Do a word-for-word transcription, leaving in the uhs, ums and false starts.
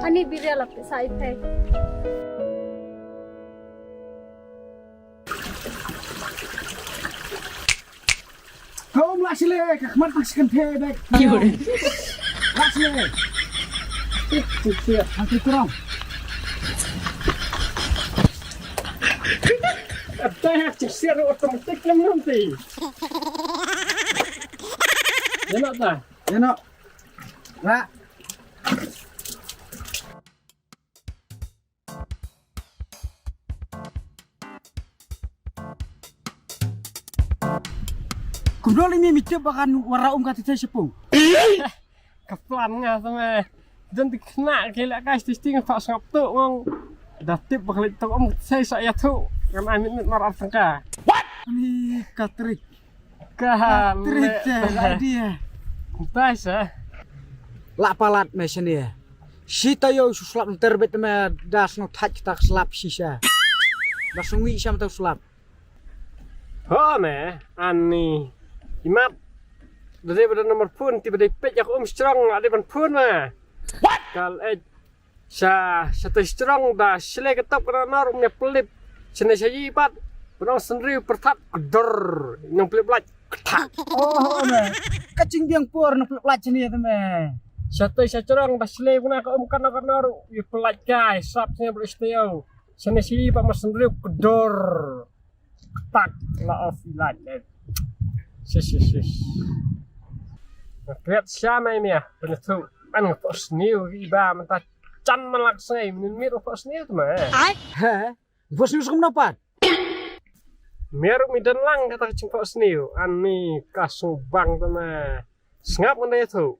Ani biria la pisa i phe. Ka um la sile, ka khmat ka skan the bek. Ki hore. La sile. Tik, tik, tik. Ang tik kurang. Ata ha tik siar automatic lam nanti. Yana ta. Yana. Ra. Kumno lei mi mi tip ba kan wara um ka tithai shipung. Ka plan nga sa me. Jan ti khna ke la ka sti sti nga fa sngap tu ngong. Da tip ba ka lei tu um sai sa ya tu. Ngam ai mit mit mar ar sangka. Ni ka trik. Ka trik te la dia. Kumtai sa. La palat me shane. Shi taïew shu slap nter bet me da sngewthait kita slap shisha. Da sngew sha mata slap. Ho me, ani. Imat. Da dei ba da number phone, ti ba dei peit ïa ka um strong, la dei ban phone ma. What? Kal eh. Sha, sha te strong da, shle ka top ka nor, um ïa pelip. Shane sha yi pat. Ba nong sendri perthat, kedor. Nong pelip lait, ketak. Oh, me. Ka ching biang por, nong pelip lait shane te me. Sha te sha strong da, shle ka na ka um ka nor ka nor, ïa pelait kai, sap shane bro isteo. Shane shi pa mas sendriu kedor. Ketak la off light. Sis, sis, sis. Nga kret sha mai mia, pynithu. An nga pos niu iba mynta chan man lak sngai, min mir pos niu tu ma. He? Pos niu skum na pat? Mir mi dan lang kata ka ching pos niu. An ni ka sung bang tu ma. Sngap ngan da ïathuh.